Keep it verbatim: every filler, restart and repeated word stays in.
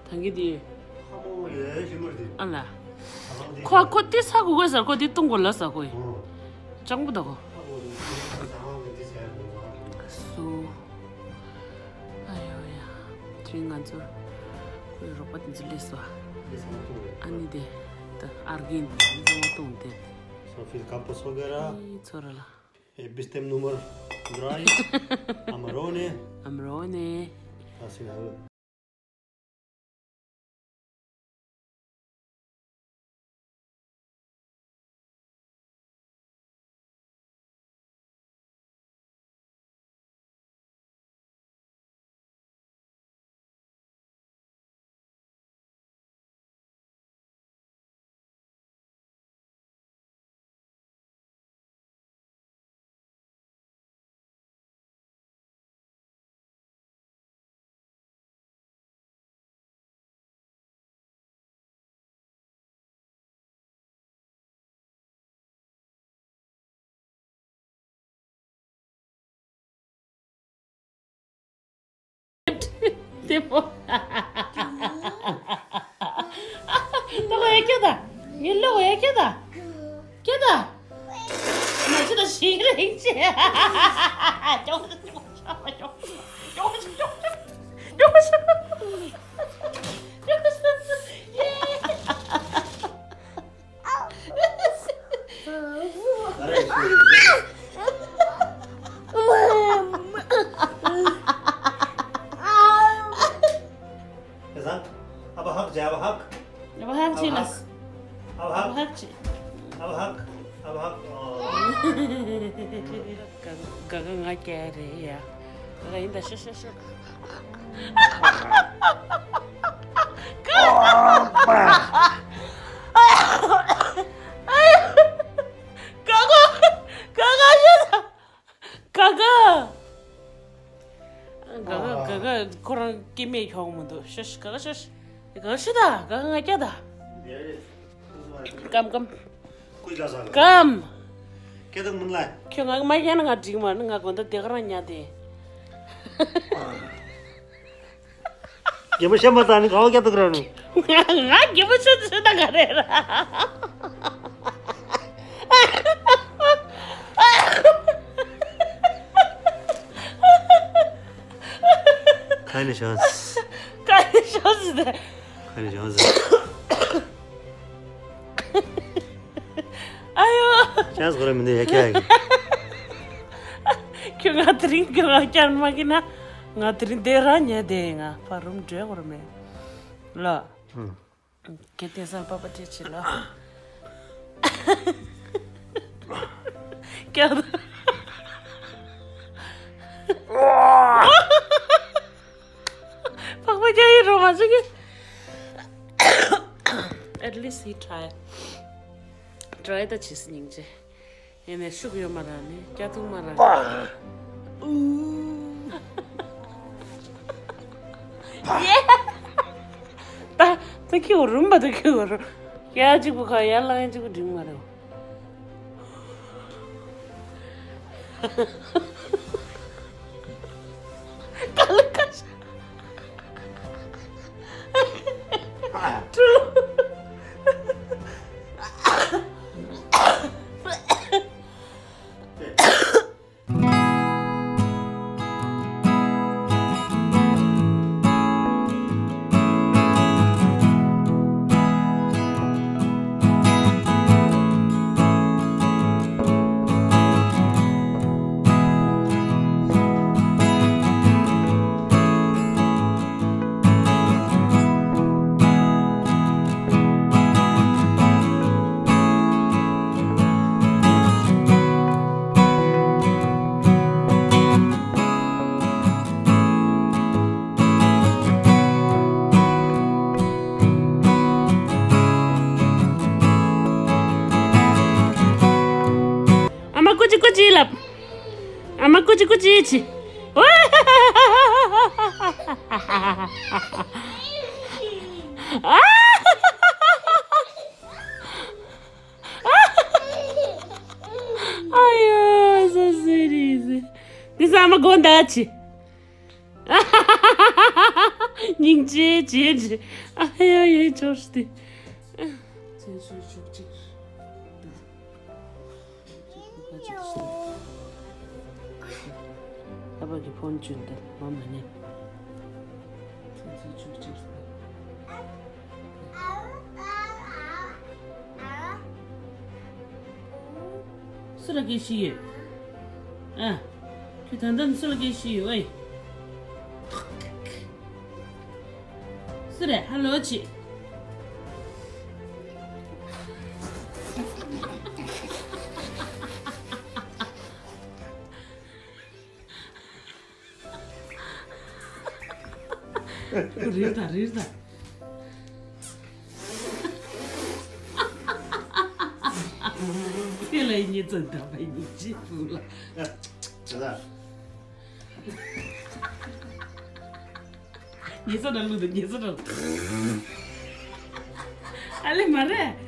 ཐང་གི་དེ། ཨ་ལ། ཁོ་ཁོ་དེ་ས་གོ་གོ་ཟེར། ཁོ་དེ་བཏུང་གོ་ལ་ཟེར་ཁོ་ཡི། ཅང་པོ་ད་གོ། སུ། ཨ་ཡོ་ཡ། དེ་རིང་ང་ཚོ་ཁོའི་རོགས་པ་དེ་ཚོ་སླེབས་སོང་། ཨ་ནི་དེ། ད་ཨར་གིན་དེ་ཚང་མ་བཏུང་དེ། Sono Filippo Soghera. ཚོ་ར་ལ། E bestemnummer drei. Amarone. Amarone. Asina. དེ་པོ། ད་ལོ་ཡ་ཁྱོད་ད། ངའི་ལོ་ཡ་ཁྱོད་ད། ཁྱོད་ད། མ་ཁྱོད་ད་ཞིག་རེད་ཅེ། ཅོག་ཅོག་ཅོག་ཅོག་ཅོག་ཅོག་ཅོག་ཅོག་ཅོག་ཨ་བ་ཧག་ཅེ། ཨ་བ་ཧག་ཅེ་ལ། ཨ་བ་ཧག་ཅེ། ཨ་བ་ཧག་ཨ་བ་ཧག་ག་ག་ང་སྐྱེ་རེད་ཡ། ག་ག་ཡིན་ད་ཤོ་ཤོ་ཤོ། ག་ག་ག་ག་ཤོ་ད། ག་ག་ག་ག་ག་ག་ཁོ་རང་སྐྱེ་མེད་ཁྱོག་མི་འདུག་ཤོ་ཤོ་ག་ག་ཤོ་ཤོ། ག་ག་ཤོ་ད། ག་ག་ང་སྐྱེ་ད། སྐམ་སྐམ། སྐམ། ཁྱོད་ང་མ་ཡན་ང་འགྲིག་མ་ང་དགོན་ད་དེ་ག་རང་ཉལ་དེ། རྒན་པོ་ཤམ་པ་ད་ནི་ག་བ་སྐྱེ་ཐུག་ར་ནི། ང་ང་རྒན་པོ་ཤོ་ཤོ་ད་ག་རེ་ར། ཁ་ནི་ཤོ་ཟི། ཁ་ནི་ཤོ་ཟི་དེ། ཁ་ནི་ཤོ་ཟི། ཨ་ཡོ། ཅང་སྒོ་ར་མི་འདུག་ཡ་ཁྱ་ཡ། ཁྱོད་ང་དེ་རིང་ཁྱོད་ང་ཁྱར་མ་གི་ན། ང་དེ་རིང་དེ་ར་ཉལ་དེ་ང་ཕ་རུམ་འགྲོ་གོ་ར་མེད། ལ། ཨང་། ཁྱེད་དེ་སང་པ་པ་ཅེ་ཆི་ལ། ཁྱོད། པགས་པ་རྒྱག་ཡི་རོ་མ་ཟིག་གི། At least he try. Try ད་བྱེད་སྙིང་རྗེ། ཡིན་ནས་ཤུགས་ཡོད་མ་རག་ནི་སྐྱ་ཐུག་མ་རག་ནི། ཡེ། ད་ད་ཁྱི་འུ་རུམ་པ་ད་ཁྱི་འུ་རུ། ཡ་གཅིག་པུ་ཁ་ཡ་ལང་ཡ་གཅིག་པུ་འགྲིག་མ་རེད། ཀ་ལ་ཀ་ཤ། ཀྲུ་ལུ། ཨ་མ་ཀུ་ཅི་ཀུ་ཅི་ལབ། ཨ་མ་ཀུ་ཅི་ཀུ་ཅི་ཅི། ཨ་ཡོ། So sweet. འདི་ས་མ་དགོན་ད་ཅི། སྙིང་ ཇེ་ཇེ་ཇེ། ཨ་ཡ་ཡ་ཅོར་སྟེ། ཚེས་བཅུ་གཅིག་ཨ་ཕ་གི་ཕོན་བཅུན་ཏེ་མ་མ་ནེ། ཚེས་བཅུ་གཅིག་སུ་ལ་སྐད་ཤེས་ཡོད། ཨ། ཁྱོད་ད་ལྟ་སུ་ལ་སྐད་ཤེས་ཡོད་ཨེ། སུ་རེད་ཧ་ལོ་ཆེ། རེད་ད་རེད་ད། ཁྱེད་ལ་ཡིན་ཉེ་ཚན་འདྲ་བ་ཡིན་ཅི་བུ་ལ། ད་ད། ཉེ་ཚན་འདྲ་ལུགས་དང་ཉེ་ཚན་འདྲ། ཨ་ལེ་མ་རེད།